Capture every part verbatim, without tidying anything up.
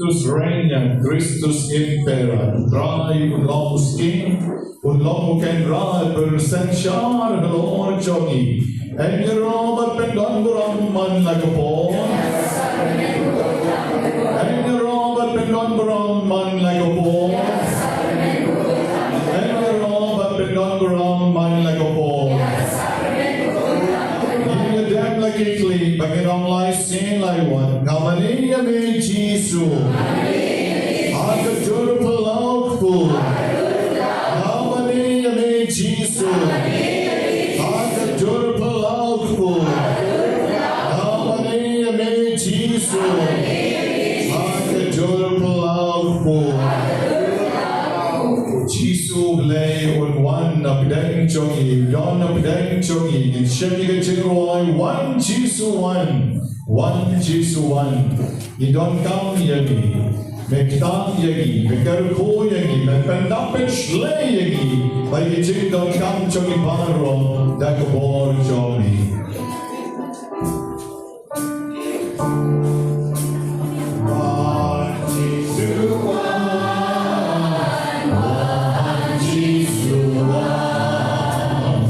Kristus reigna, Kristus impera, Trai un long u Syiem, un long u Kynrad ban synshar halor jong ngi. Yn ïaroh bad pyndon burom man la ka por. Yn ïaroh bad pyndon burom man la ka por. Yn ïaroh bad pyndon burom man la ka por. Ngin ïa dem la ki khlieh bad ngin ong lai sngi lai wat. Nga mane ïa me Jisu. Ha ka dur phyllaw kpur. Nga mane ïa me Jisu. Ha ka dur phyllaw kpur. Nga mane ïa me Jisu. Ha ka dur phyllaw kpur. Jisu Blei un wan na pdeng jong ngi, don na pdeng jong ngi. Ngin shim ïa ka jingrwai, wan Jisu wan. Wan Jisu wan. Ngi donkam ïa me. Me kdew ïa ngi, me kyrkhu ïa ngi, me pyndap pynshlei ïa ngi. Ba ïa ka jingdonkam jong ngi baroh da ka bor jong me. Wan Jisu wan, wan Jisu wan.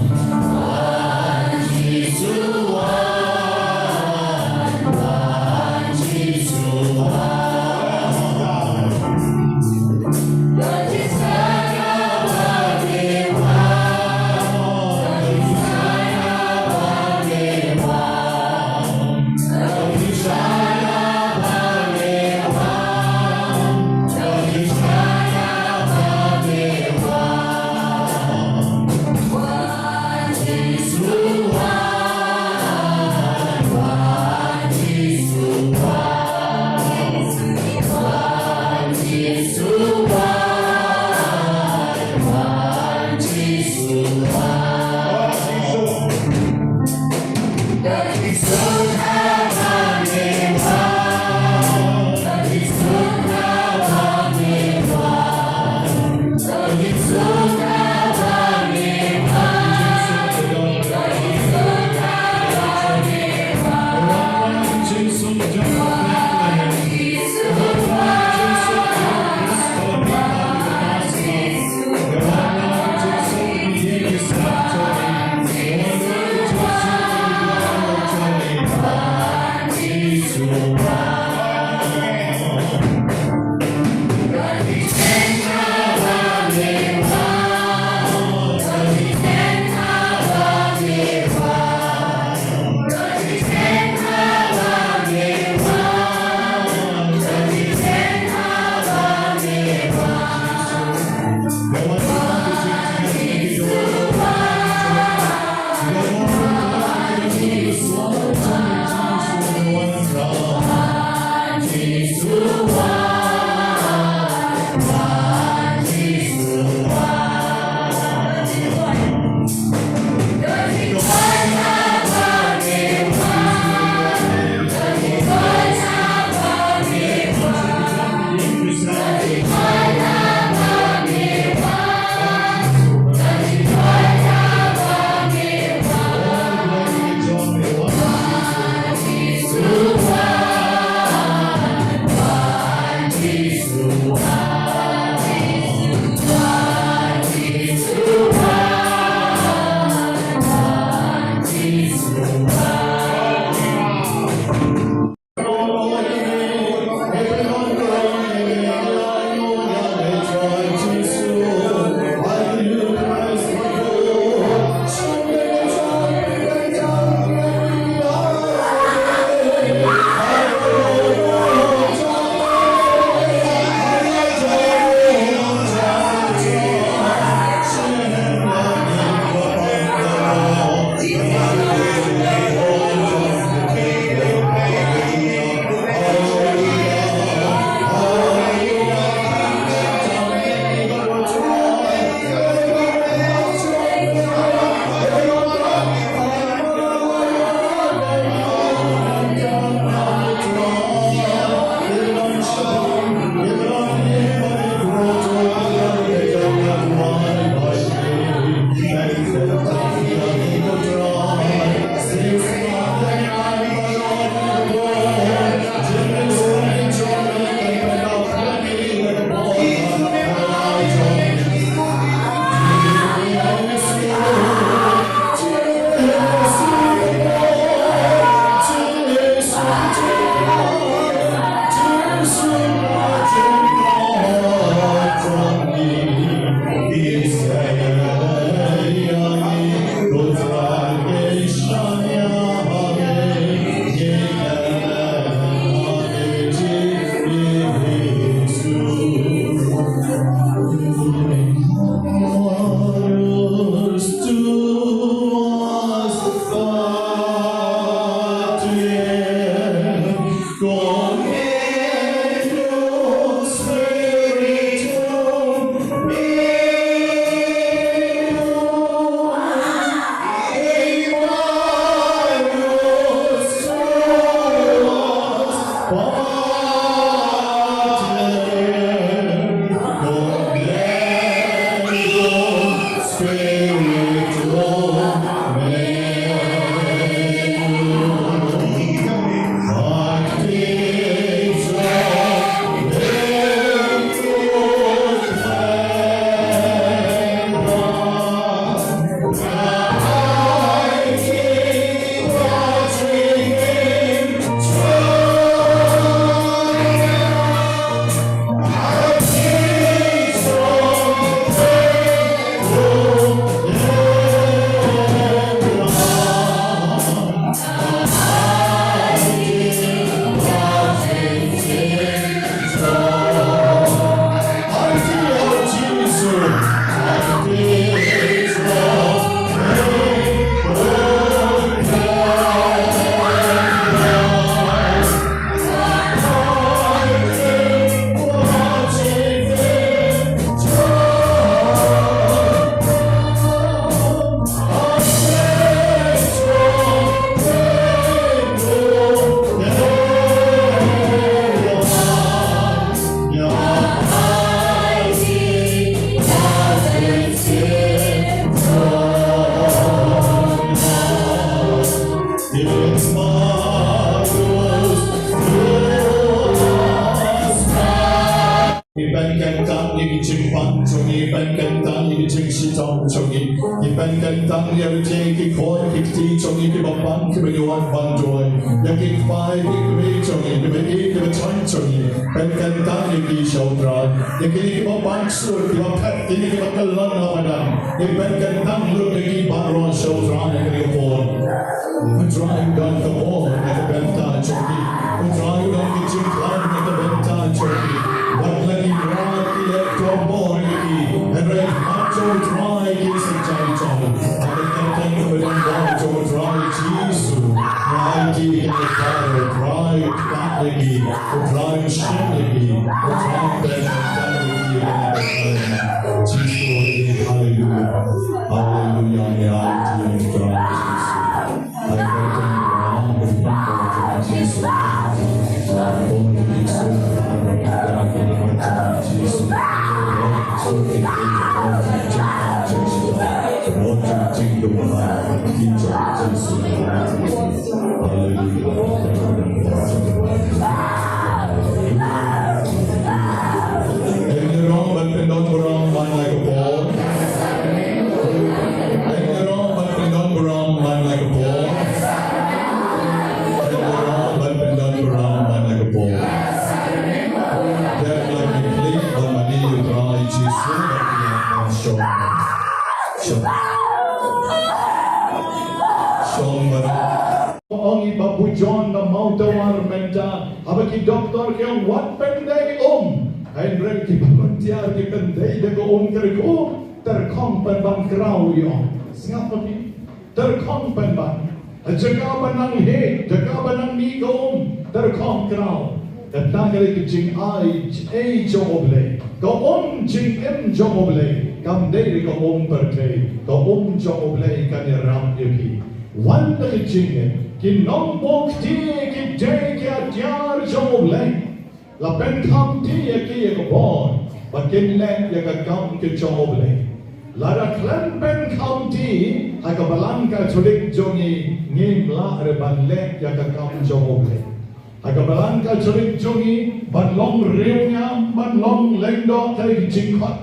Tang jong ngi, ngi pynkyntang ïa ki khun ki kti jong ngi kiba pang kiba ñiewad ban duwai. Ïa ki kpa ki kmie jong ngi, kiba ïeit kiba thrang jong ngi, pynkyntang ïa ki sha U Trai. Ïa kine kiba pang sur, kiba phet, kine kiba kyllon na madan, ngi pynkyntang lut ïa ki baroh sha U Trai ïa kine ki khun. U Trai u don ka bor na ka bynta jong ki. U Trai u don ka jingkhlaiñ na ka bynta jong ki. Wat la ki mrad ki leh ka bor ïa ki, hynrei ha jong U Trai ki sa jai jong. Ha ka kyrteng kaba donbor jong U Trai Jisu, nga ai ïa ki ha U Trai, U Trai u kyrpad ïa ki, U Trai u shim ïa ki, U Trai u pynkyntang ïa ki. Jisu, haleluya. Haleluya, ngi ai ïa ki ha U Trai Jisu. Haleluya. Ïa ki rong ban pyndon burom man la ka por. Ïa ki rong ban pyndon burom man la ka por. Ïa ki rong ban pyndon burom man la ka por. Dep la ki klik ban mane ïa U Trai Jisu ban ïa ka shong. Shong. Shong ban Ong i Babu John na Mawtawar mynta, haba ki doktor ki ong wat pyndei um. Hynrei ki volunteer ki pyndei da ka um kyrkhu, tyrkhong pynban kraw i ong. Sngap ma phi. Tyrkhong pynban. Ha jaka ba nang heh, jaka ba nang mih ka um, tyrkhong kraw. Kata ka dei ka jingai ei jong U Blei. Ka um jingim jong U Blei kam dei ka um pyrthei. Ka um jong U Blei kan ïarap ïa phi. Wan da ka jingngeit, ki nongbuh kti ki dei ki atiar jong U Blei. La pynkham kti ïa ki ïa ka bor ba kin leh ïa ka kam ka jong U Blei. Lada khlem pynkham kti, ha ka Balang Katholik jong ngi ngim lah re ban leh ïa ka kam jong U Blei. Ha ka Balang Katholik jong ngi, ban long riewniam, ban long lyngdoh ka dei ka jingkhot.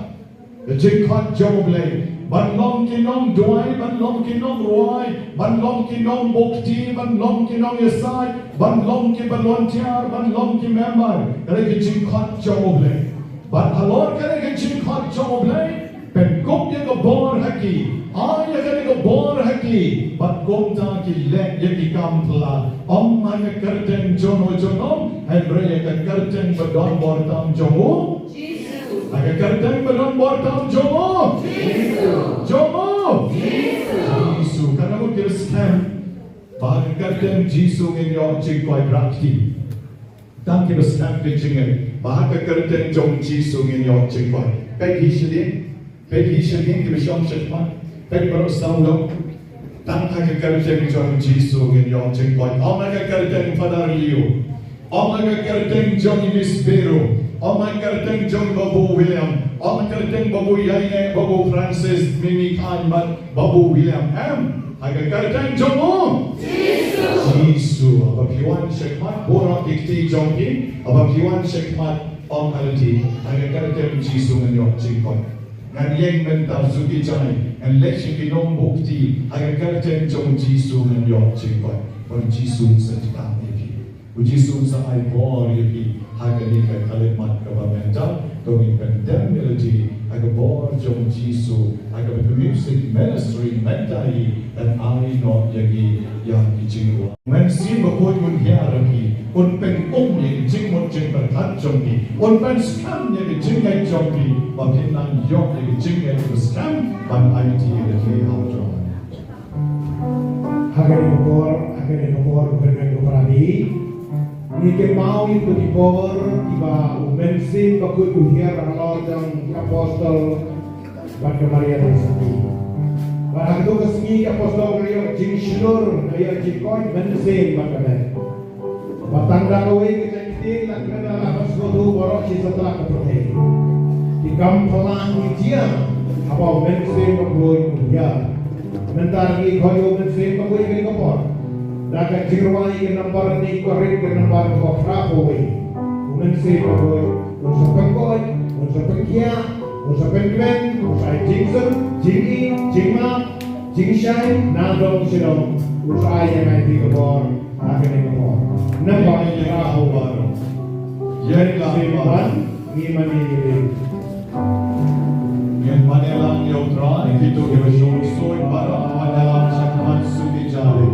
Ka jingkhot jong U Blei. Ban long ki nongduwai, ban long ki nongrwai, ban long ki nongbuh kti, ban long ki nongïasaid, ban long ki volunteer, ban long ki member. Ka dei ka jingkhot jong U Blei. Bad halor kane ka jingkhot jong U Blei, pynkup ïa ka bor ha ki, ai ïa kane ka bor ha ki, bad kumta ki leh ïa ki kam phylla, ym ha ka kyrteng jong u jong u, hynrei ha ka kyrteng ba donbor tam jong u. Jisu. Ha ka kyrteng ba donbor tam jong u. Jisu. Jong u. Jisu. Jisu. Katno ki skhem ba ha ka kyrteng Jisu ngin ïoh jingkoit rakti. Tang kiba skhem ka jingngeit ba ha ka kyrteng jong Jisu ngin ïoh jingkoit. Peit hi shadien, peit hi shadien kiba shong shakhmat, peit baroh saw long. Tang ha ka kyrteng jong Jisu ngin ïoh jingkoit. Ym ha ka kyrteng Father Leo. Ym ha ka kyrteng jong i Miss Vero. Ym ha ka kyrteng jong Babu William. Ym ha ka kyrteng Babu Ïaineh, Babu Francis, Mimi Khan bad Babu William. Em. Ha ka kyrteng jong u Jisu. Jisu. Haba phi wan shakhmat, buh noh ki kti jong phi. Haba phi wan shakhmat, ong ha lade, ha ka kyrteng Jisu ngan ïoh jingkoit. Ngan ïeng mynta, shu ki jai, ngan leit sha ki nongbuh kti. Ha ka kyrteng jong Jisu ngan ïoh jingkoit. Bad Jisu sa jubab ïa phi. U Jisu un sa ai bor ïa phi ha kane ka khyllipmat kaba mynta. To ngin pyndem ïa lade ha ka bor jong u Jisu, ha kaba ka music ministry mynta hi kan ai noh ïa ki, ïa ki jingrwai. U Mynsiem Bakhuid un hiar ïa phi, un pynum ïa ki jingmut jingpyrkhat jong phi, un pynskhem ïa ki jingngeit jong phi, ba phin nang ïoh ïa ki jingngeit ba skhem ban aiti ïa lade ha u Trai. Ha kane ka por, ha kane ka por, u hynmen u briew, ngi kynmaw ïa ki por kiba u Mynsiem Bakhuid u hiar halor jong ki apostol bad ka Maria Theisotti. Bad ha kato ka sngi ki apostol ki la ïoh jingshlur, ki la ïoh jingkoit mynsiem bad ka met. Bad tang da kawei ka jingkitien la ka met la ka sngewthuh baroh shi satlak ka pyrthei. Ki kam phylla ki jia haba u Mynsiem Bakhuid u hiar. Mynta ngi khot ïa u Mynsiem Bakhuid ha kane ka por. Da ka jingrwai ka nambar hynñiew Korinth ka nambar kaba phra phew wei. U Mynsiem Bakhuid un sa pynkoit, un sa pynkhiah, Sa pynban, u sa ai jingsuk, jingïeit, jingmap, jingshai, nadong shadong, u sa ai ïa ngi ki bor, ha kane ka por. Namar ka haba ïa ka ban, ngi mane ïa u. Ngin mane lang ïa u Trai, kito kiba shong soi baroh, mane lang sha khmat suki jali.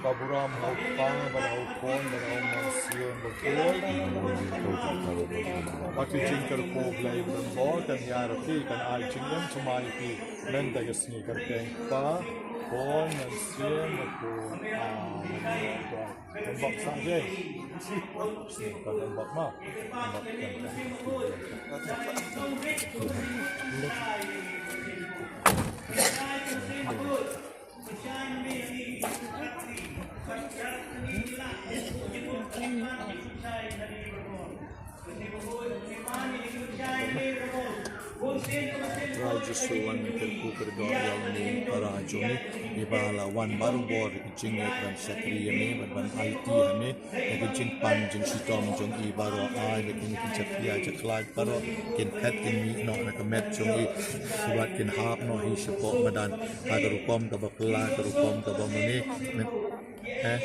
Ka burom ha u Kpa bad ha u Khun bad ha u Mynsiem Bakhuid. Bad ka jingkyrkhu Blei ba don bor kan ïaid ha phi, kan ai jingim thymmai ïa phi mynta ka sngi, kyrteng Kpa, Khun, Mynsiem Bakhuid. Amen. Kan bok sa je. Kan bok ma. Kan bok kan. Trai Jisu, wan kyrkhu kyrdoh ïa ine i para jong me, iba la wan barabor ha ka jingngeit ban shakri ïa me bad ban aiti ha me. Ïa ka jingpang jingshitom jong i baroh, ai ba kine ki jakhlia jakhlaiñ baroh kin phet kin mih noh na ka met jong i, bad kin hap noh hi shapoh madan ha ka rukom kaba phylla, ka rukom kaba mane. Mynta, eh,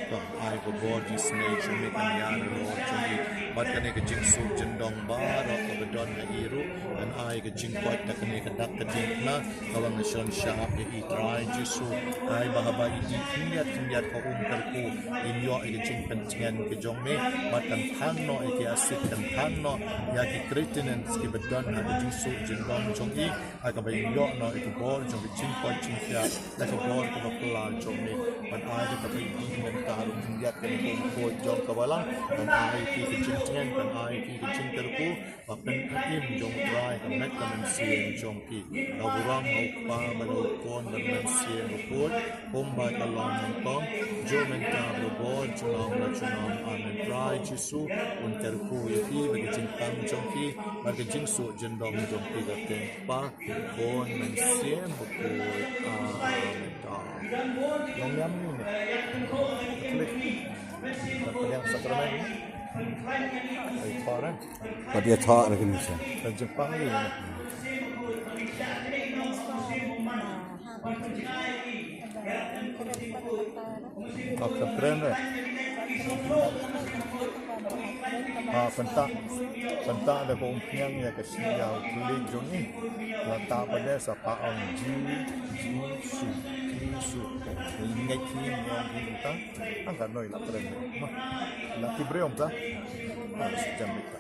to ai ba ka bor jingsnei jong me kan ïaid halor jong i, bad kane ka jingsuk jingdong baroh kaba don ha i ruh, kan ai ka jingkoit da kane ka dak ka diengphna kaba nga shon shap ïa i, Trai Jisu. Ai ba haba i dih khyndiat khyndiat ka um kyrkhu, in ïoh ïa ka jingpyntngen ka jong me, bad kan thang noh ïa ki asid, kan thang noh ïa ki creatinine kiba don ha ka jingsuk jingdong jong i, ha kaba in ïoh noh ïa ka bor jong ka jingkoit jingkhiah, da ka bor kaba phylla jong me. Ban ai da kaba i dih mynta haduh khyndiat kane ka um khuid jong ka balang, ban ai ïa ki ka jingtngen, ban ai ïa ki ka jingkyrkhu, ba pynpaw im jong u Trai ka met ka mynsiem jong ki. Ka burom ha u Kpa bad ha u Khun bad u Mynsiem Bakhuid, kumba ka long nyngkong, juh mynta bad barabor junom la junom. Amen. Trai Jisu un kyrkhu ïa ki bad ka jingpang jong ki bad ka jingsuk jingdong jong ki, ka kyrteng Kpa, Khun, Mynsiem Bakhuid. Amen. Nongïalam ne Katholik, ka pdiang sakramen, ai para. Pat ïa thoh na kine sha. Ka jingpang ïa. Ka kren re. Ha, pynta, pynta da ka umphniang ïa ka shynna u Katolik jong ngi. La tah pat de sa pa ong Ji, Jisu, Jisu. Ngi ngeit hi, ngi ong hi pynta. Ang ka noi la kren re. Ma, la ki briew pynta. Ha, sa jam pynta.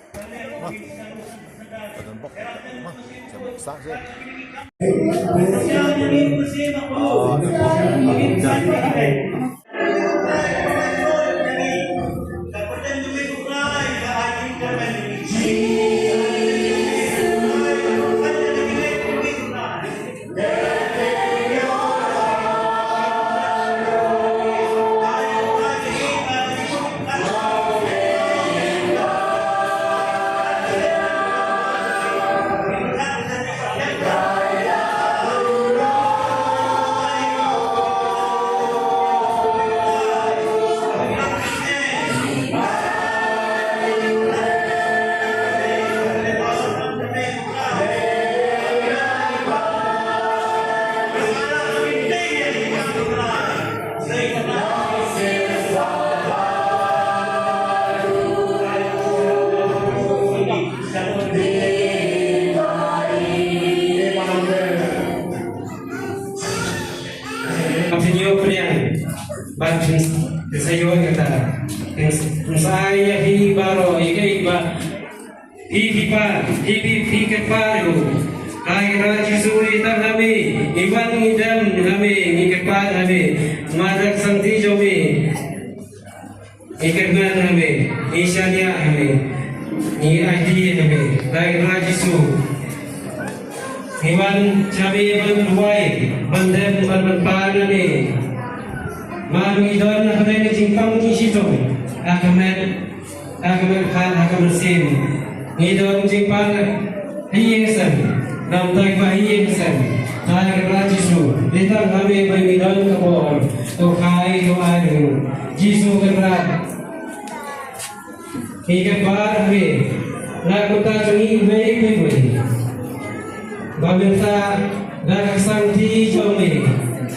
Pynïoh pynïang bad pynsayo kata. Pynsa ïa phi baroh ïa kaei ba phi phi pan, phi phi phi kyrpad ïa u. Ka Trai Jisu i tang ha me, ngi wan ngi dem ha me, ngi kyrpad ha me. Mada ka santi jong me. Ngi kyrmen ha me, ngi shaniah ha me, ngi aiti ha me, Trai Jisu. Ngi wan sha me ban duwai, ban dem, ban, ban pan ha me. Ba ngi don ha ka jingpang jingshitom, ha ka met, ha ka met, ha ka mynsiem. Ngi don jingpang ha ïing ha sem, namar ba ha ïing ha sem. Hai Kynrad Jisu, dei tang ha me ba ngi don ka bor, to khai to ai ruh. Jisu Kynrad, ngi kyrpad ha me, na ka bynta jong ngi iwei pa iwei. Ba mynta da ka kti jong me,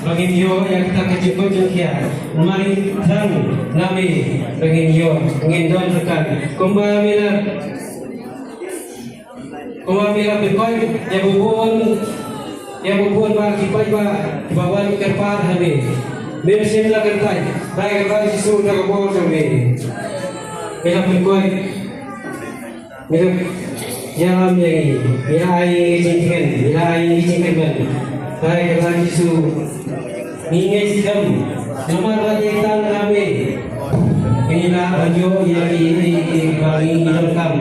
ba ngin ïoh ïa kata ka jingkut jingkhiah, namar ngi thrang na me, ba ngin ïoh, ngin don ryngkat. Kumba me la Kumba me la pynkoit ïa ba bun, ïa ba bun ba ki paidbah ba wan kyrpad ha me. Me mynsiem la kyntait, Trai Kynrad Jisu, da ka bor jong me. Me la pynkoit, me la ïalam ïa ngi, me la ai ngi jingkyrmen, me la ai ngi jingkyrmen. Trai Kynrad Jisu, ngi ngeit skhem, namar ba dei tang ha me ngi lah ban ïoh ïa kiei kiei ba ngi donkam.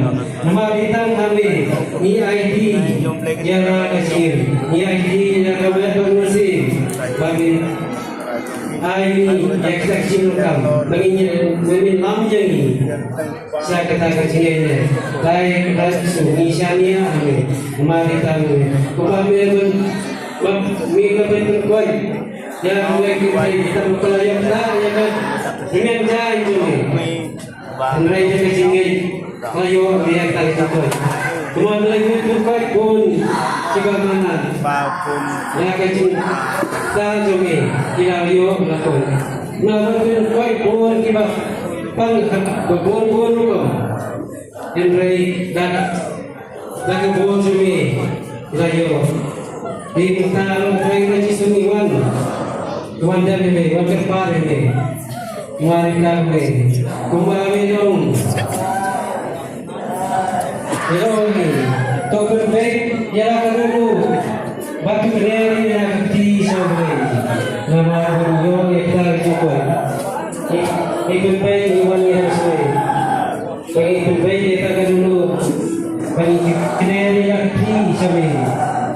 Namar dei tang ha me ngi aiti ïa la ka jingim, ngi aiti ïa la ka met bad ka mynsiem, ba me ai ngi ïa kita ki jingdonkam, ba ngin ïa, ba ngin lam ïa ngi. Sa kata ka jingïaid leh, Trai Kynrad Jisu, ngi shaniah ha me, namar dei tang ha me. Kumba me la pyn, ba me la pynkoit ïa kawei kawei kita ba la ïoh na ïa ka hynmen jaiñ jong me. Hynrei ïa ka jingngeit la ïoh ïa ka jingkoit. Kumba me la pynkoit bun kiba manah ïa ka jingthaw jong me, ki la ïoh la koit. Me la pynkoit bun kiba pang ha bun bun rukom. Hynrei da, da ka bor jong me la ïoh. Dei mynta ruh Trai Kynrad Jisu ngi wan, wan dep ïa me, wan kyrpad ïa me. Wan ïa me kumba me long. Ïa me to pynbeit ïa la ka ruh. Bad to kner ïa ka kti sha me. Namar ban ïoh ïa ka jingkoit. Ngi pynbeit, ngi wan ïa ka sngewbha. Ba ngi pynbeit ïa ka dulu. Ba ngi kner ïa ka kti sha me.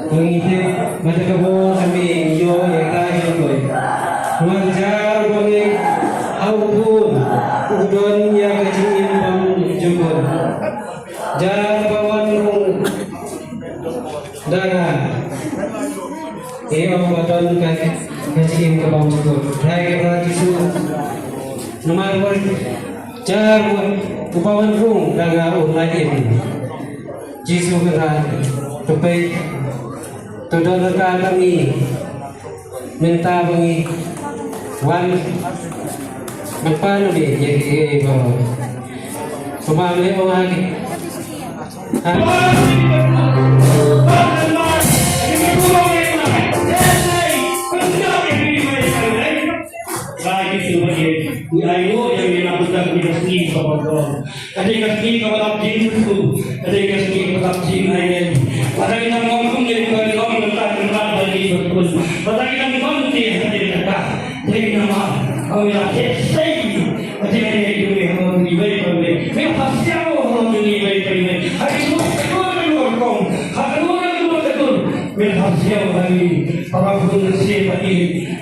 Ba ngi tip ba da ka bor sha me ngi ïoh ïa ka jingkoit. Namar jar ba ngi au bun u don ïa ka jingim bymjukut. Jar ba wan rung da nga. Ïa u ba don ka, ka jingim ka bymjukut. Trai Kynrad Jisu. Namar ba jar ba u ba wan rung da nga u la im. Jisu Kynrad, to peit, to don ryngkat bad ngi. Mynta ba ngi wan ban pan ïa kiei kiei baroh. Kumba me ong ha ki, ha Ka dei ka sngi kaba lap jingmut, ka dei ka sngi kaba lap jingaineh. Lada ngi dang ong kumne, ngi ong mynta, mynta ba ngi ba kun. Lada ngi dang ong te, ha dei kata. Dei namar ba ngi la theh sei. Ka dei ka dei ka dei ha ngi wei pa ngi. Ngi la pasiaw ha ngi wei pa ngi. Ha ngi wei pa ngi. Ha ngi wei pa ngi. Ngi la pasiaw ha ngi. Ba ba kun se pa ngi.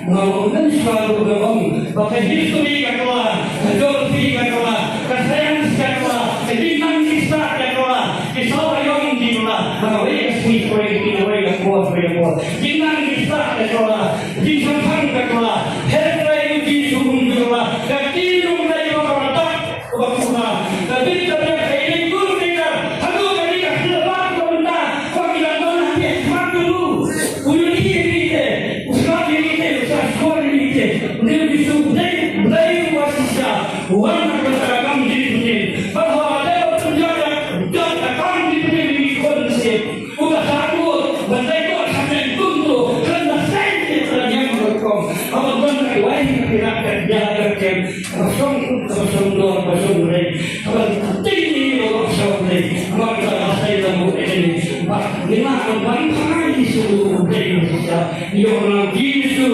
Nga ong mynshuwa ruh nga ong ba ka history ka kylla, ka geography ka kylla, ka science ka kylla, ka jingnang jingstad ka kylla, ki saw aïom ki kylla, ha kawei ka sngi kawei ka sngi, kawei ka por kawei ka por. Jingnang jingstad ka kylla, jingshemphang ka kylla, hynrei u Jisu um kylla, ka kti jong u Blei ba kordor. Ba kumta, ka bit ka bit ka ïaleit kur bit ka, haduh ka bit ka khlieh bad ka bynta, ba ki la don ha phi khmat jong u. U ïohi ïa ngi te, u sngap ïa ngi te, u sa sngewbha ïa ngi te. Une u Jisu Blei, Blei uba shisha, u wan ha ka bynta ka kam jong ngi. Bad haba dei ba pynjot ka, jot ka kam jong ngi, ngi khun shisha. U la sah ruh ban leit noh sha pdeng kumto, khlem da seng ïa ka niam ka rukom. Haba don ka wai ka pyrshah ka biang ka kem, kaba shong kum, kaba shong dor, kaba shong rei, kaba ting ïa ka shong rei. Haba ka la seng la mut ïa ka ni. Ba ngi la ban ban phai Jisu Blei Mesiah. Ïoh u Jisu.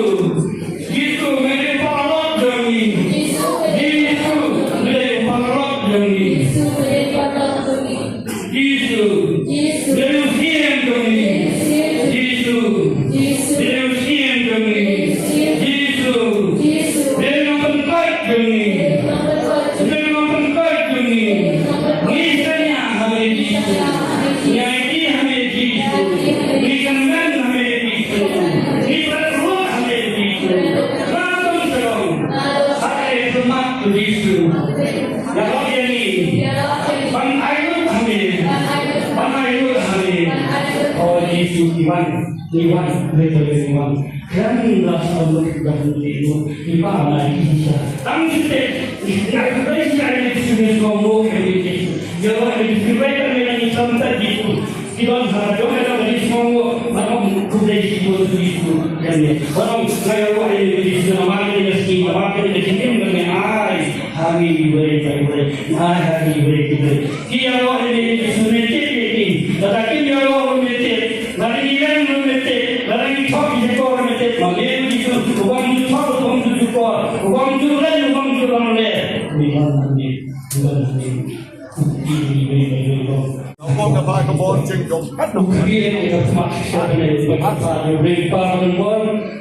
Jisu me dei u paralok jong ngi. Jisu me dei u paralok jong ngi. Jisu. Jisu. Dei u Syiem jong ngi. Jisu. Jisu. Dei u Syiem jong ngi. Jisu. Jisu. Dei u Nongpynkhuid jong ngi. Dei u Nongpynkhuid jong ngi. Ngi shaniah ha me Jisu. Ngi aiti ha me Jisu. Ngi kyrmen ha me Jisu. Nga don shalom. Ha ka kyrteng u Jisu. Ïaroh ïa ngi. Ban ai lut ha me. Ban ai lut ha me. O Jisu, ngi wan. Ngi wan. Ngi wan. Ngi wan. Khlem da shalom, ngi wan. Ngi wan. Ngi wan. Tang shisha. Nga khublei ïa ngi Jisu, ngi sngewbha ïa ngi Jisu. Ïa ngi Jisu, khublei ïa ngi Jisu. Ki don ha jong ka jong ka Jisu, nga ong khublei ïa ngi Jisu. Ïa ngi. Nga ong nga ïa ngi Jisu, nga ong ïa ngi Jisu, nga ong ïa ngi Jisu, nga ong ïa ngi Jisu, nga ong ïa ngi Jisu. Ai ha ngi wei, wei, wei. Ki ïaroh ïa ngi Jisu, ne tip ïa ki. Lada kim ïaroh ruh ne tip. Lada ngi ïeng ruh ne tip. Lada ngi thok ïa ki ruh ne tip. Ma ngi Jisu, u bym ju thok, u bym ju shukor, u bym ju leh, u bym ju ïeng leh. Ngi wan ha ngi, ngi wan ha ngi. Ngi wei, wei, wei, wei. Ka bor, ka bor, jingdon. Ngi ïa ka smat, shat ne, ba ka sa, ne, wei, pa, ne, wei.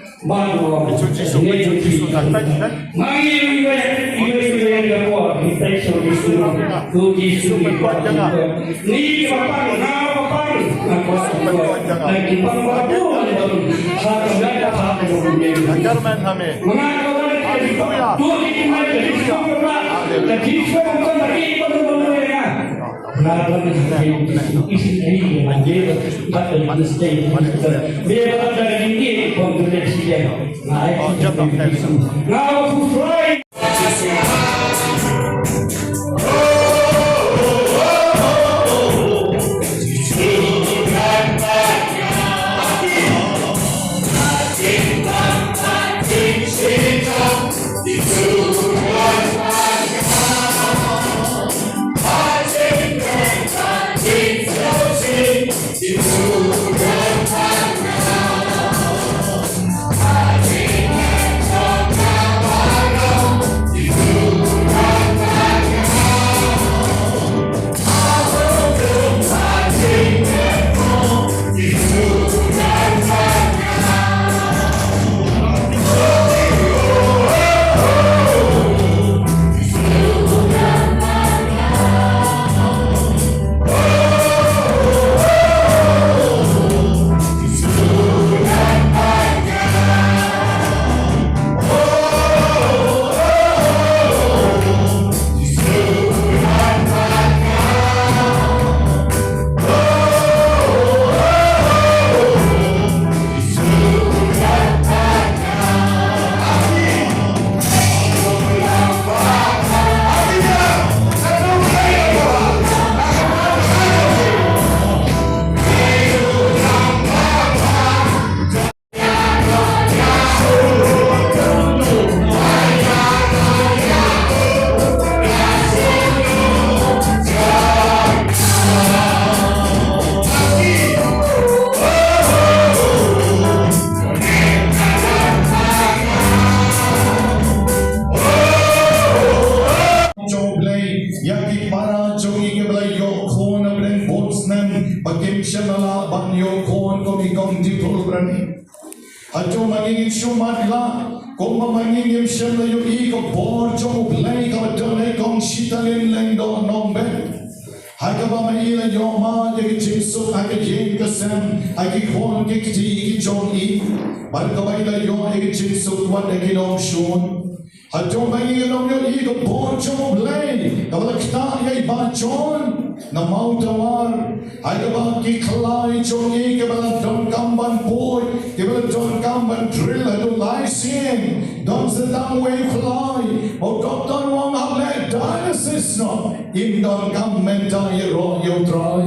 Jong U Blei, ïa ki para jong ngi kiba la ïoh khun hapdeng bun snem, ba kim shym la lah ban ïoh khun kum i kong Dipul Brani. Hato ma ngi ngin shu matlah, kumba ma ngi ngim shym la ïohi ka bor jong U Blei kaba don ha i kong Shitalin Lyngdoh Nongbet. Ha kaba ma i la ïoh ma ïa ka jingsuk ha ka ïing ka sem, ha ki khun ki kti ki jong i. Bad kaba i la ïoh ïa ka jingsuk wat ha ki nongshun. Hato ma ngi ngin ym ïohi ka bor jong U Blei kaba la ktah ïa i Bah John na Mawtawar. Ha kaba ki khlai jong i kiba la donkam ban buh, kiba la donkam ban drill haduh lai sien. Don sa tang uwei u khlai, ba u Doktor u ong hap leh dialysis noh. Im donkam mynta ïaroh ïa U Trai.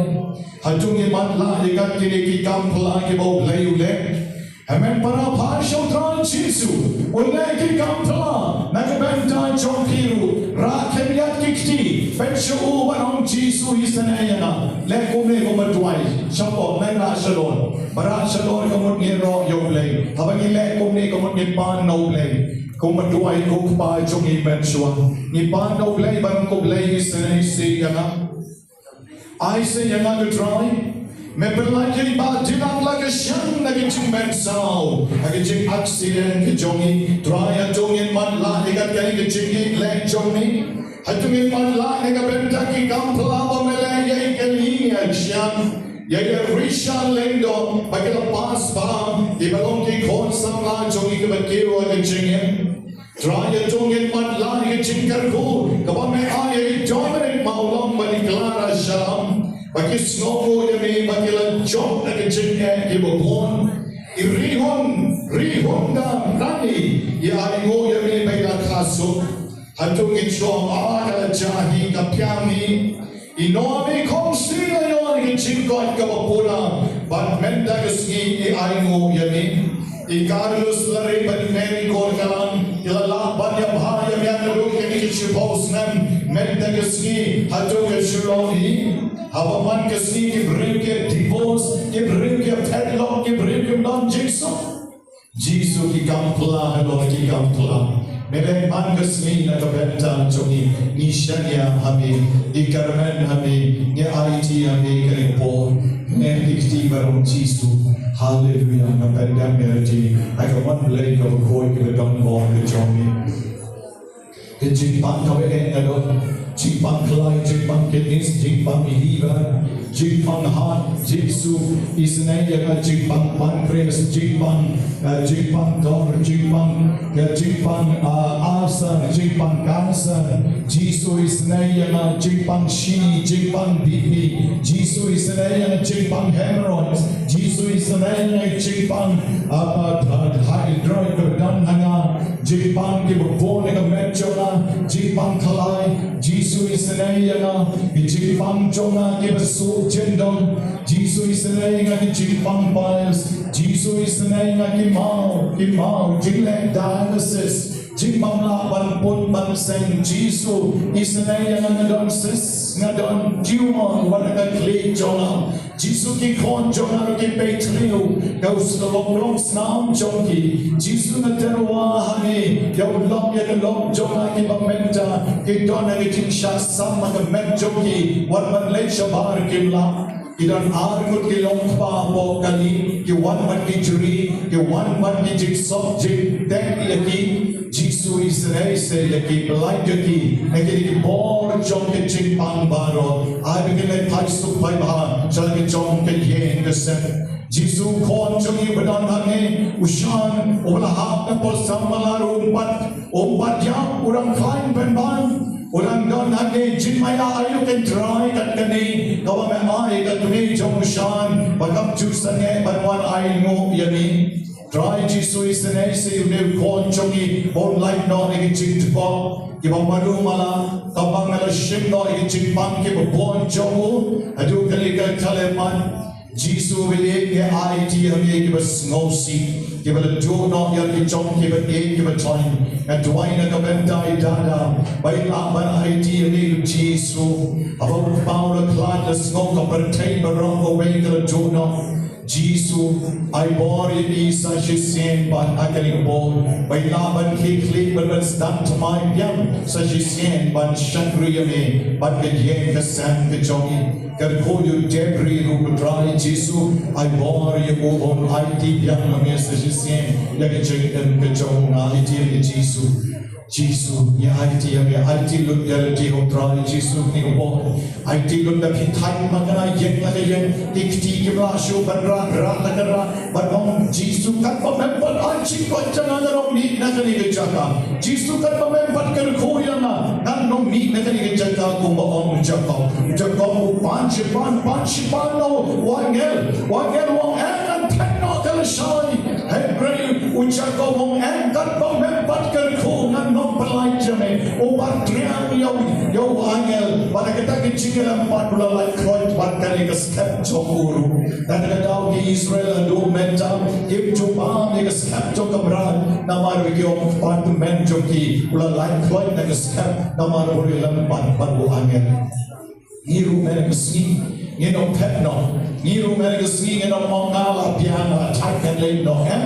Hato ngi matlah ïa kat kine ki kam phylla kiba U Blei u leh? Hynmen para phai sha U Trai Jisu, u leh ki kam phylla na ka bynta jong phi ruh. Rah khyndiat ki kti, peit sha u bad ong, Jisu, isynei ïa nga. Leh kumne ko ma duwai. Shapoh, nai rah shalor. Ba rah shalor ka mut ngin ïaroh ïa U Blei. Haba ngi leh kumne ka mut ngin pan na U Blei. Ko ma duwai, ko Kpa jong ngi mynshuwa, ngi pan na U Blei bad ong, ko Blei, isynei seh ïa nga. Ai seh ïa nga ko Trai. Me pynlait ïa i Bah Dinak la ka shang na ka jingmynsaw ha ka jingaccident ka jong i. Trai, hato ngin matlah ïa kat kane ka jingïaleh jong i? Hato ngin matlah ïa ka bynta ki kam phylla ba me leh ïa i, ka lineage, ïa Ïa ïa Risha Lyngdoh ba ki la pass bam, kiba long ki khun samla jong ngi kiba kiew ha ka jingim. Trai, ïa jong ngi, mat la ïa ka jingkyrkhu kaba me ai ïa i Dominic Mawlong bad i Clara Shyam, ba ki sngewnguh ïa me ba ki la jop da ka jingeh kiba bun. I Rihun, Rihun da Rani, i ainguh ïa me ba i la kha suk. Hato ngin shu ong, ah, ka la jia hi, ka phiang hi. I Naomi Khongsing la ïoh ïa ka jingkoit kaba pura, bad mynta ka sngi i ainguh ïa me. I Carlos Lare bad Mary Korkalang ki la lah ban ïa bha ïa me naduh kine ki shiphew snem, mynta ka sngi hato ka shu long hi? Haba man ka sngi ki briew ki divorce, ki briew ki padlock, ki briew kim don jingsuk. Jisu, ki kam phla halor ki kam phla. Me leh man ka sngi na ka bynta jong ngi, ngi shaniah ha me, ngi kyrmen ha me, ngi aiti ha me kane ka por. Me ki kti baroh Jisu. Haleluya. Nga pyndem ïa lade ha ka mon Blei kaba khuid kaba don bor ka jong me. Ka jingpang kaba eh nga don. Jingpang khlai, jingpang kidneys, jingpang liver, jingpang heart, Jisu isynei ïa nga, jingpang pancreas, jingpang, eh, jingpang dor, jingpang, eh, jingpang, eh, ulcer, jingpang cancer, Jisu isynei ïa nga, jingpang shi, jingpang B P, Jisu isynei ïa nga, jingpang hemorrhoids, Jisu isynei ïa nga, jingpang, eh, eh, hydroid, kaba don ha nga, jingpang kiba bun ha ka met jong nga, jingpang khlai, Jisu isynei ïa nga, ki jingpang jong nga kiba suk jingdon, Jisu isynei ïa nga, ki jingpang piles, Jisu isynei ïa nga, ki maw, ki maw, jingleh dialysis, jingbym lah ban put ban seng, Jisu isynei ïa nga, nga don cyst, nga don tumor wat ha ka khlieh jong nga. Jisu, ki khun jong nga ruh ki peit hynriew, ka u slok long snam jong ki. Jisu, nga tyrwa ha me, ïa u lok ïa ka lok jong nga kiba mynta ki don ha ka jingshah sam ha ka met jong ki, wat ban leit shabar kim lah. Ki don ar ngut ki longkpa hapoh kali, ki wan bad ki jri, ki wan bad ki jingsop jingteng ïa ki. Jisu, isynei se ïa ki, pyllait ïa ki na kine ki bor jong ki jingpang baroh. Ai ba kin leit phai suk phai bha sha la ka jong ka ïing ka sem. Jisu, u khun jong ngi uba don hangne, u Shan, uba la hap na Port Sambalat, um pat, um pat ïap, u dang khlaiñ pynban, u dang don hangne. Jingmaïa aïu, ko Trai, kat kane kaba me ai ïa ka kmie jong u Shan ba kam ju sangeh ban wan ainguh ïa me. Trai Jisu, isynei se ïa une u khun jong ngi ba un lait noh na ki jingdkhot kiba malu mala, kaba nga la shim noh ïa ki jingpang kiba bun jong u haduh kane ka khyllipmat. Jisu, ba ïeit, nga aiti ha me kiba sngewsih, kiba la duh noh ïa ki jong kiba ïeit kiba thoiñ. Nga duwai na ka bynta i Dada ba in lah ban aiti ha me, Jisu. Haba u kpa u la khlad, la sngew ka pyrthei baroh kawei ka la duh noh. Jisu, ai bor ïa i sa shisien bad ha kane ka por ba i lah ban khie khlieh bad ban sdang thymmai biang sa shisien ban shakri ïa me bad ka ïing ka sem ka jong i. Kyrkhu ïa u Debri ruh, ko Trai Jisu, ai bor ïa u, un aiti biang ha me sa shisien ïa ka jingim ka jong u. Nga aiti ïa me, Jisu. Jisu, ngi aiti ïa me, aiti lut ïa lade, ko Trai Jisu, kane ka por. Aiti lut da phi thait ma kane ka ïing la ka ïing, ki kti kim lah shuh ban rah, rah la ka rah, ban ong, Jisu, katba mem pat ai jingkoit jong nga, ngan ym mih na kane ka jaka. Jisu, katba mem pat kyrkhu ïa nga, ngan ym mih na kane ka jaka, kumba ong u Jakob. U Jakob u pan shi pan, pan shi pan na u angel, u angel u ong, em, ngan thait noh ka lashai. Hynrei u Jakob u ong, em, katba mem pat kyrkhu, ngan ym pyllait ïa me. U bat triang ïa u, ïa u angel, bad ha kata ka jingïalam pat u la lait khroit bad kane ka skep jong u ruh. Kata ka daw ki Israel haduh mynta kim ju bam ïa ka skep jong ka Mrai, namar ba ki ong kpa tymmen jong ki u la lait khroit na ka skep, namar ba u ïalam pat bad u angel. Ngi ruh mynta ka sngi ngin ym phet noh. Ngi ruh mynta ka sngi ngin ym ong nga la biang, nga la thait, ngan leit noh, em.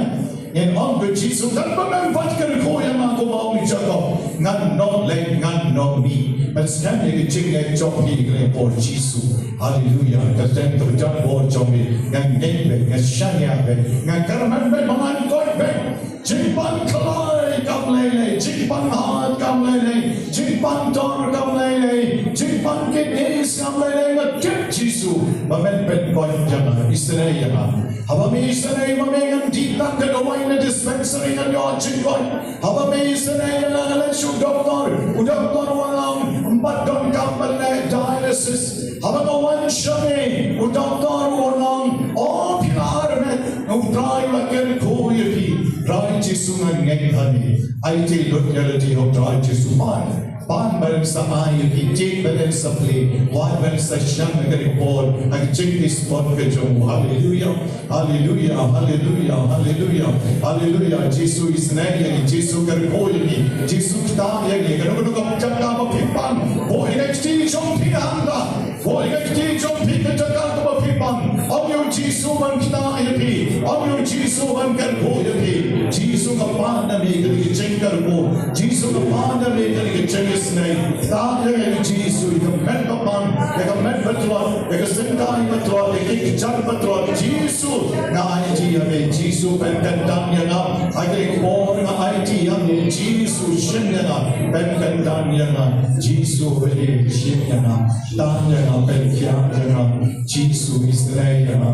Ngin ong, ko Jisu, katba mem pat kyrkhu ïa nga, kumba ong u Jakob, ngan ym leit, ngan ym mih. Pynskhem ïa ka jingngeit jong phi ha kane ka por, Jisu. Haleluya. Ka kyrteng kaba don bor jong me, nga ngeit beit, nga shaniah beit, nga kyrmen beit, ba ngan koit beit. Jingpang khlai kam lei lei, jingpang hat kam lei lei, jingpang tor kam lei lei, jingpang kidneys kam lei lei, nga tip Jisu ba men pynkoit ïa nga, isynei ïa nga. Haba me isynei ma me ngan dih tang ka dawai na dispensary, ngan ïoh jingkoit. Haba me isynei ïa nga, nga leit sha u doktor, u doktor u ong ym pat donkam ban leh dialysis. Haba nga wan sha me, u doktor u ong, o phi la armet, U Trai u la kyrkhu ïa phi. Trai Jisu, ngan ngeit ha me. Aiti lut ïa lade ha u Trai Jisu. Pan, pan ban sa ai ïa phi, tied ban sa plie, wad ban sa shang ha ka por, ha ka jingïasport ka jong u. Haleluia, haleluia, haleluia, haleluia, haleluia. Jisu isynei ïa ngi, Jisu kyrkhu ïa ngi, Jisu ktah ïa ngi. Kano kano ka jaka ba phi pan, buh ïa ka kti jong phi hangta. Buh ïa ka kti jong phi ka jaka kaba phi pan. Ong ïa u Jisu ban ktah ïa phi. Ong ïa u Jisu ban kyrkhu ïa phi. Jisu ka pan ïa me ka jingkyrkhu. Jisu ka pan ïa me ka jingisynei. Ktah ïa ngi Jisu, ïa ka met ba pan, ïa ka met ba tlot, ïa ka syngkai ba tlot, ïa ka kjat ba tlot. Jisu nga aiti ïa me, Jisu pynkyndang ïa nga. Ha kane ka por nga aiti ïa me, Jisu shim ïa nga, pynkyndang ïa nga. Jisu ba ïeit shim ïa nga. Tang ïa nga, pynkyndang ïa nga. Jisu isynei ïa nga.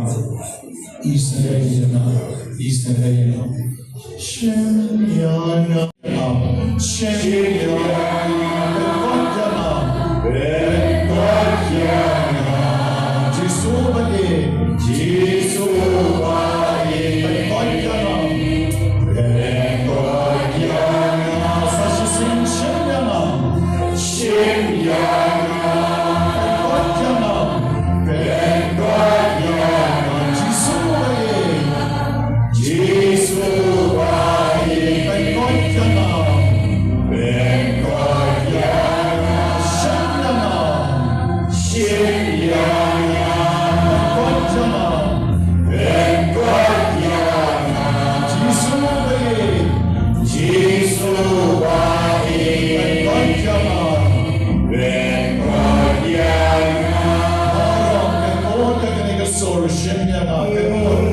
Isynei ïa nga. Isynei ïa nga. Shim ïa nga. Shim ïa nga. Pynkoit ïa nga. Pynkoit ïa nga. Jisu ba ïeit. Jisu ba ïeit. Pynkoit ïa nga. Pynkoit ïa nga. Sa shisien shim ïa nga. Shim ïa nga. Pynkoit ïa nga. Pynkoit ïa nga. Jisu ba ïeit. Jisu ba ïeit. Pynkoit ïa nga. Pynkoit ïa nga. Shim ïa nga. Shim ïa nga. Pynkoit ïa nga. Pynkoit ïa nga. Jisu ba ïeit. Jisu ba ïeit. Pynkoit ïa nga. Pynkoit ïa nga. Baroh, kynnoh ïa kane ka sur, shim ïa nga, kynnoh.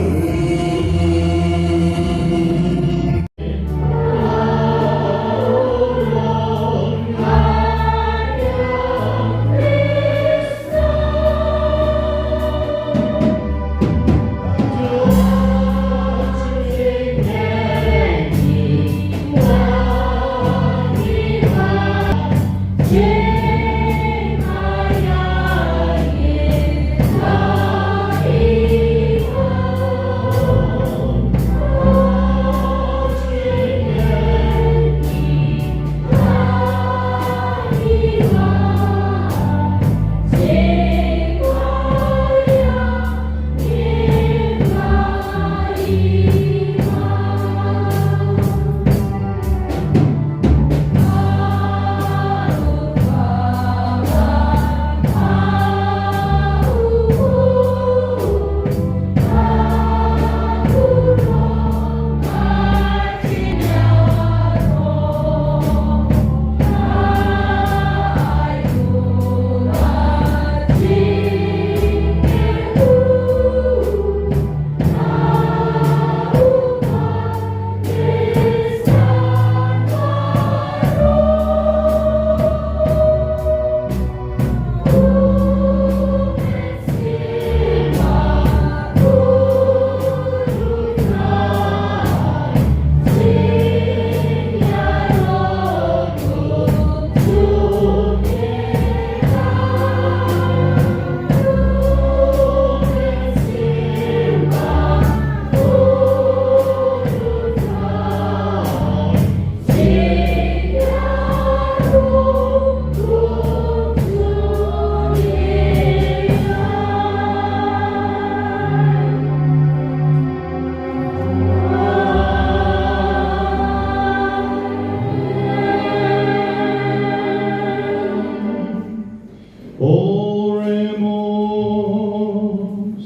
Oremus.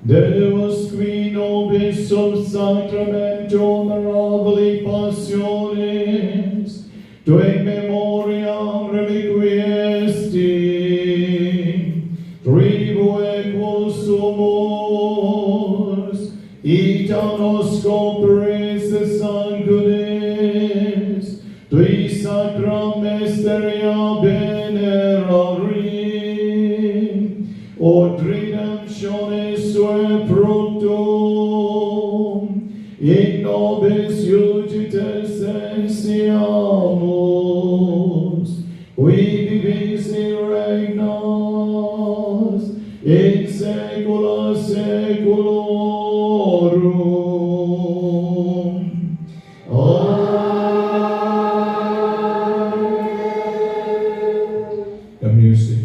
Deus qui nobis sub sacramento mirabili passionis, tu in memoriam requiesci, tribuequo sumus, ita nos comperis sancudis, tui sacra Seamos, qui vivis et regnas in saecula saeculorum. Amen. The music.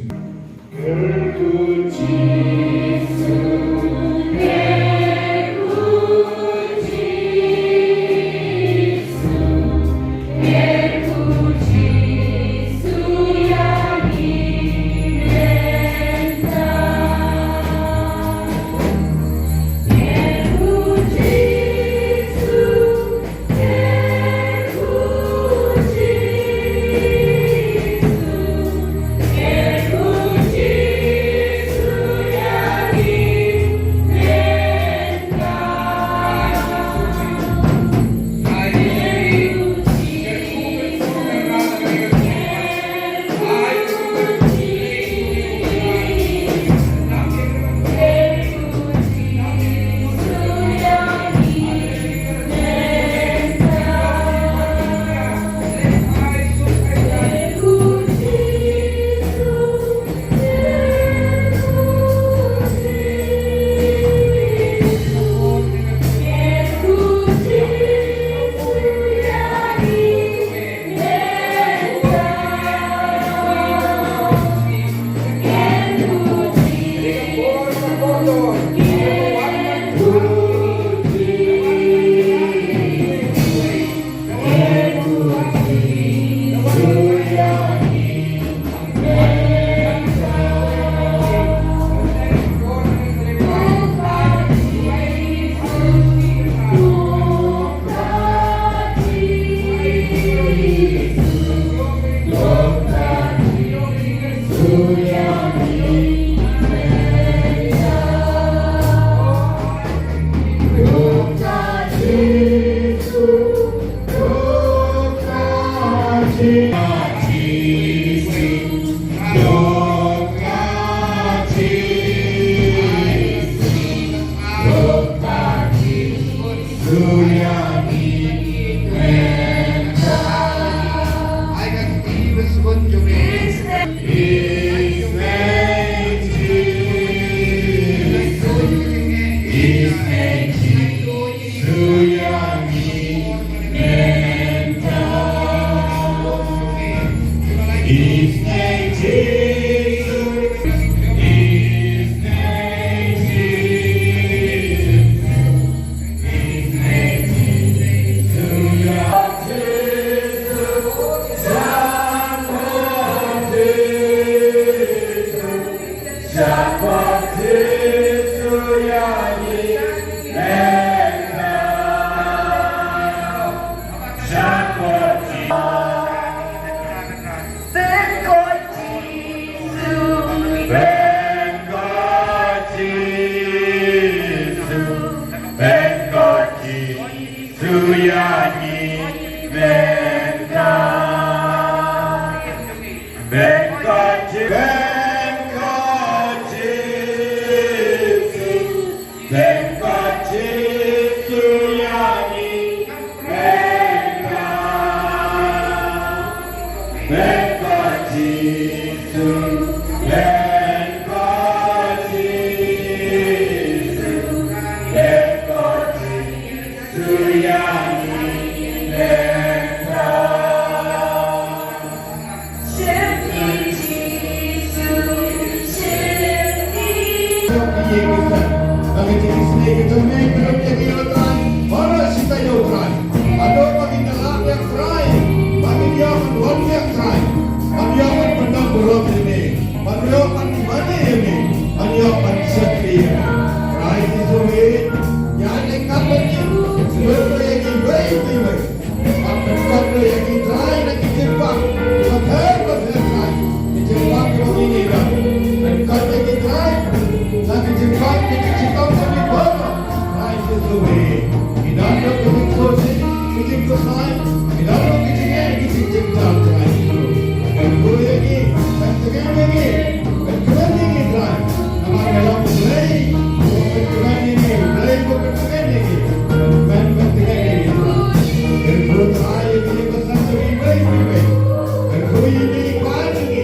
Kyrkhu ïa ki kpa jong ngi,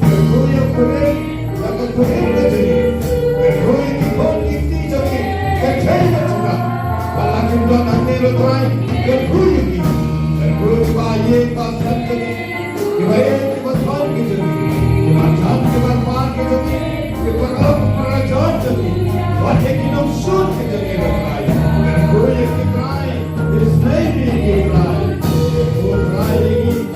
kyrkhu ïa u kurim bad ka kurim ka jong ngi, kyrkhu ïa ki khun ki kti jong ngi, ka thei ka jong nga. Ba la kim don hangne, Trai, kyrkhu ïa ki, kyrkhu ïa ki ba ïeit ba sem jong ngi, ki ba ïeit ki ba sem ki jong ngi, ki ba jan ki ba kpa ki jong ngi, ki ba ong para jan jong ngi, wat ïa ki nongshun ki jong ngi, Trai, kyrkhu ïa ki, Trai, isynei ïa ki, Trai, kyrkhu, Trai, ïa ki.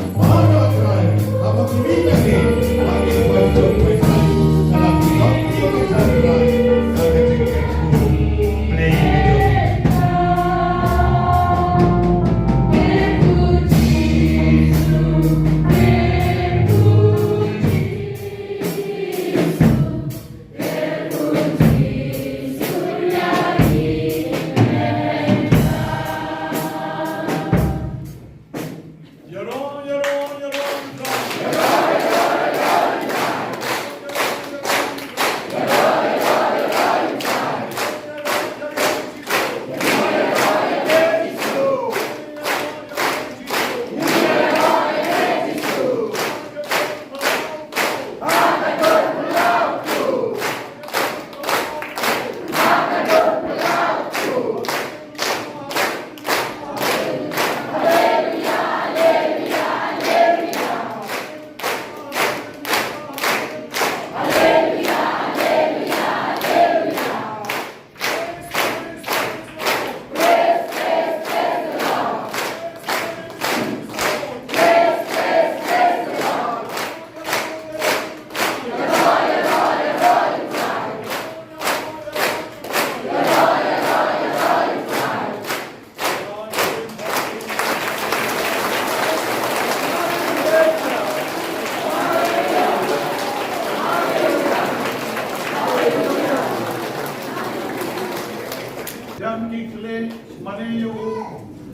Dem ki khlieh mane ïa u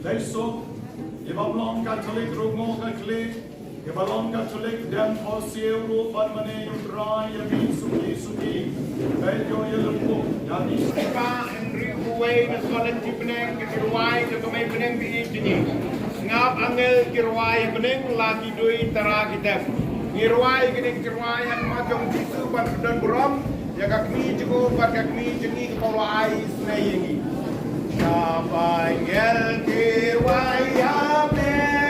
dei suk, ïa ba long Katholik ruh mo ka khlieh, ïa ba long Katholik dem phohsiew ruh ban mane ïa u Trai ïa ki suki suki. Dei ïoh ïa lynkup ïa ki. Ba Henry Huwei na College Bneng ki rwai na ka mei bneng bi i jini. Sngap angel ki rwai bneng la ki dui tara ki tem. Ngi rwai ki ding ki rwai ha ka kyrteng jong Jisu ban pyndonkam ïa ka kmie jong u bad ka kmie jong ngi kaba u la ai isynei ïa ngi. Sngap angel ki rwai ïa bneng.